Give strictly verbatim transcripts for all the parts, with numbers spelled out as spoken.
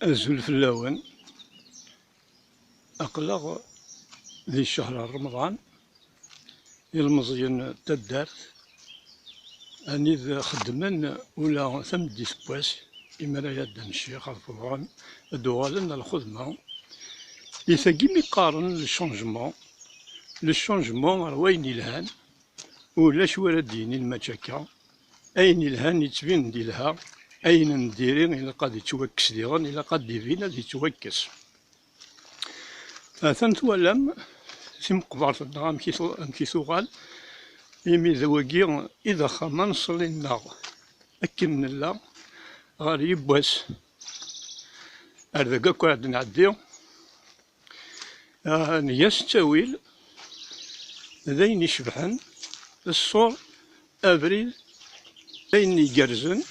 Azul fell-awen. Aql-aɣ di ccehr n Remḍan, ilmeẓyen n taddart, anid xeddmen ula tameddit n wass, imi ara iɛeddan ccix ɣef uḍan, ad d-uɣalen ar lxedma. Di tagi mi qqaren le changement, le changement ar wayen yelhan, ulac wara d-yinin mačči akka. Ayen yelhan yettbin-d yelha, ayen n diri ilaq ad yettwakkes diɣen, ilaq ad d-ibin ad yettwakkes. Atan twalam timeqbert-nneɣ amek i tu-, amek i tuɣal, imi d wagi i d axxam anṣli-nneɣ akken nella ɣer yibbwas. Ar dagi akk ara d-nɛeddi, ah, nga-s ttawil, d ayen icebḥen, ṣṣur, abrid, d ayen igerrzen.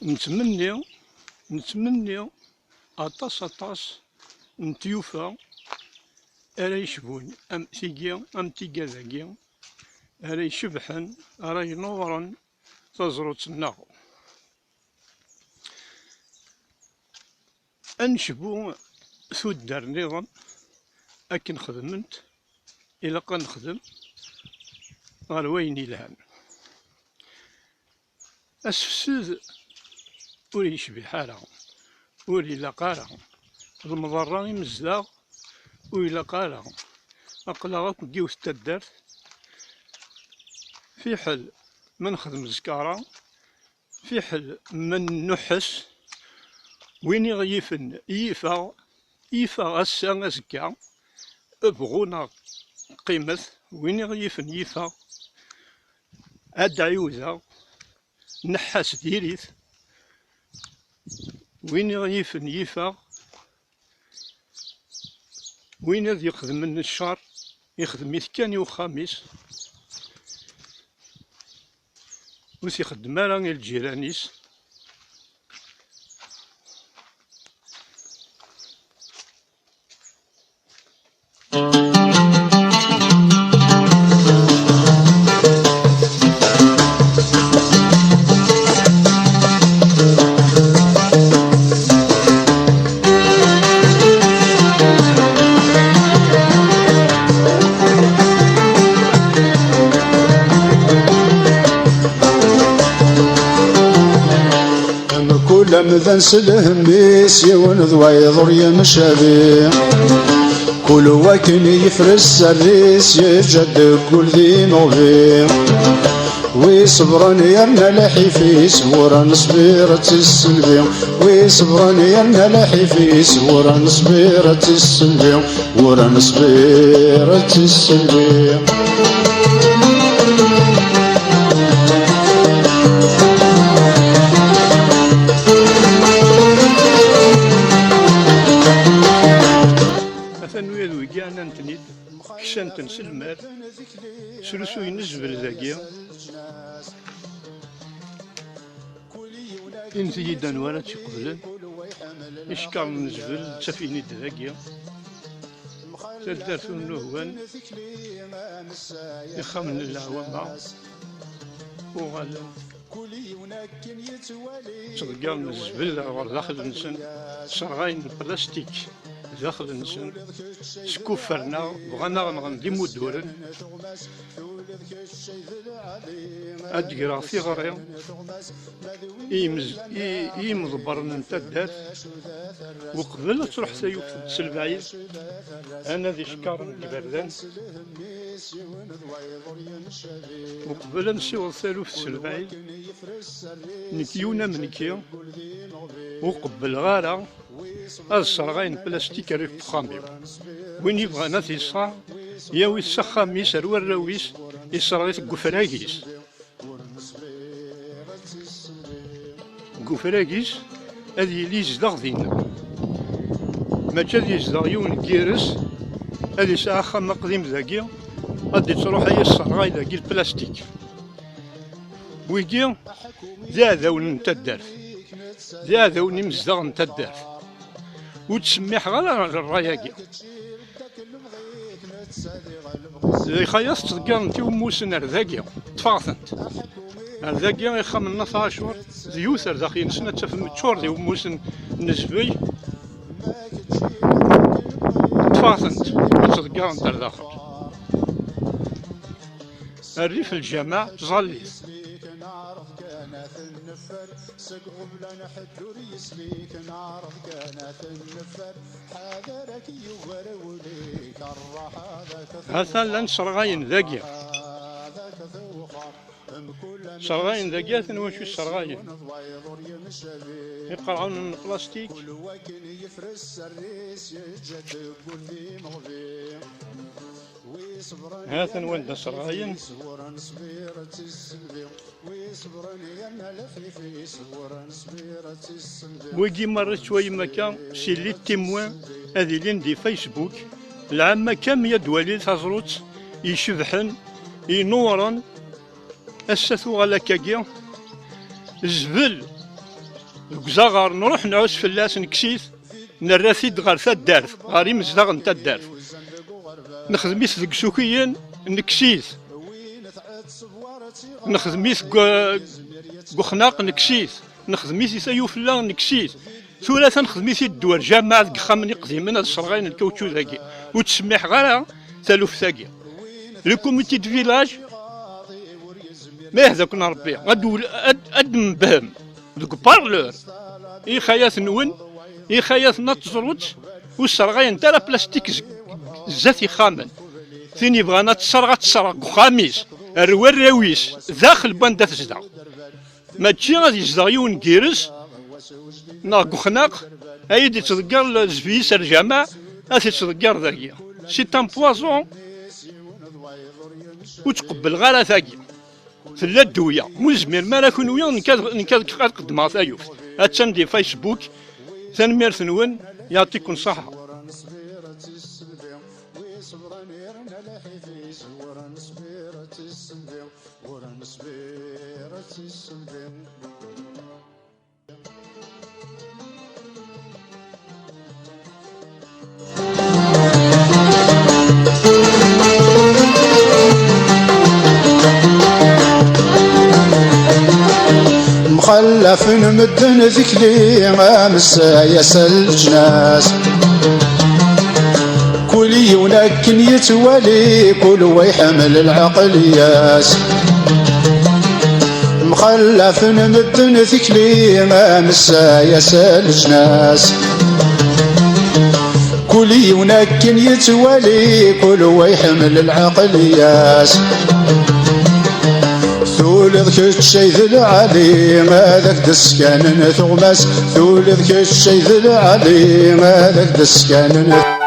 Nettmenni, nettmenni aṭas, aṭas n tyufa ara yecbun am tigi, am tigad-agi, ara icebḥen, ara inuḍren taẓrut-nneɣ. Ad necbu tuddar nniḍen akken xedment, ilaq ad nexdem ɣer wayen yelhan. Asefsed ur yecbiḥ ara, ur ilaq ara, lemḍerra imezdaɣ ur ilaq ara. Aql-aɣ akk deg yiwet n taddart, fiḥel ma nexdem zkara, fiḥel ma nnuḥes, win i ɣ-yifen yifeɣ, yifeɣ ass-a, azekka, bɣu neɣ qqimet, win i ɣ-yifen yifeɣ, ad d-ɛiwdeɣ, nneḥḥas diri-t, win i ɣ-yifen yifeɣ, win ad ixedmen ccer, ixdem-it kan i uxxam-is, ur t-ixeddem ara i lǧiran-is. Mkul amdan s lhemm-is, yiwen d wayeḍ ur yemcabi. Kul wakken yefres sser-is, yeǧǧa-d deg wul d imeɣbi. Wi ṣebren yerna lḥif-is, wura nesbir ad tt-isselbi. Wi ṣebren yerna lḥif-is, wura nesbir ad tt-isselbi. Wura nesbir ad tt-isselbi. Atan wid wigi ɛnan-ten-id, ksan-ten s lmal, srusuyen zbel dagi. Init-iyi-d anwa ara tt-iqeblen. Icekkaren n zbel ttafin-id dagi. Taddart ur nuhwan, ixxamen n leɛwama uɣalen ttḍeggaren zbel ɣer daxel-nsen, sserɣayen plastik daxel-nsen, skuffren-aɣ, bɣan ad aɣ-nɣen d imuduren. Ad d-greɣ tiɣri i yimez-, i, i yimḍebbren n taddart, uqbel ad truḥ taluft n tselbaɛit, anad icekkaren deg iberdan, uqbel ad nsiweḍ taluft n tselbaɛit, nekk yiwen am nekki, ur qebbleɣ ara ad sserɣayen plastik ar deg uxxam-iw. Win yebɣan ad t-yesserɣ, yawi-t s axxam-is ar warraw-is, yesserɣ-it deg ufrag-is. Deg ufrag-is ad yili yezdeɣ din. Mačči ad yezdeɣ yiwen n yires, ad yesɛu axxam aqdim dagi, ad d-ittruḥ ad yesserɣay dagi lplastik. Wigi d iɛdawen n taddart, d iɛdawen imezdaɣ n taddart. Ur ttsemmiḥeɣ ara ɣer ṛṛay-agi. Di xayaṭ ttḍeggaren tiwemmusen ar dagi, ṭṭfeɣ-tent. Ar dagi, ixxamen n At Ɛacur, d yiwet ar daxel-nsen ad tafem ččur d iwemmusen n zzbel. Ṭṭfeɣ-tent, ad ttḍeggarent ar daxel. Rrif n lǧameɛ, ẓallit. Ha-t-an llan sserɣayen dagi. Sserɣayen dagi, atan wacu sserɣayen. Iqerɛunen n plastik. Ha-ten wanda sserɣayen. Wigi merra ttwayem akka, c'est les témoins ad ilin di Facebook. Lɛamma kamya ad twali taẓrut icebḥen, inuren. Ass-a tuɣal akkagi, zbel deg uzaɣar, nruḥ nɛus fell-as, nekkes-it, nerra-t-id ɣer taddart, ɣer imezdaɣ n taddart. Nexdem-it deg isukiyen, nekkes-it. Nexdem-it deg, deg uxnaq, nekkes-it. Nexdem-it i tayufella, nekkes-it. Tura atan nexdem-it-id ddwa lǧameɛ deg yexxamen iqdimen, ad sserɣayen lkawču dagi. Ur ttsemmiḥeɣ ara taluft-agi. Le comité de village, ma yehda-ken Rebbi, ad d-, ad, ad d-tembhem deg parleur i xayat-nwen, i xayat n At Ẓrut, ur sserɣayent ara plastik z-, zdat yexxamen. Tin yebɣan ad tesserɣ, ad tesserɣ deg uxxam-is, ar warraw-is, daxel n wanda tezdeɣ. Mačči ad yezdeɣ yiwen n yires neɣ deg uxnaq, ad yi-d-ittḍeggar zzbel-is ar lǧameɛ, ad t-ittḍeggar dagi. C'est un poison. Ur ttqebbleɣ ara tagi. Tella ddewya. Mu zmiren ara kunwi, nekk ad, nekk ad, ad qeddmeɣ taluft. Attan di Facebook. Tanemmirt-nwen. Yɛṭikum ṣṣeḥḥa. Mxallafen medden tikli, amessay-as leǧnas. Kul yiwen akken yettwali, kul wa iḥemmel lɛeqliyat. Mxallafen medden tikli, amessay-as leǧnas. Kul yiwen akken yettwali, kul wa iḥemmel lɛeqliyat. Tuliḍ kečč ay d lɛali, ad ak-d-skanen tuɣmas. Tuliḍ kečč ay d lɛali, ad ak-d-skanen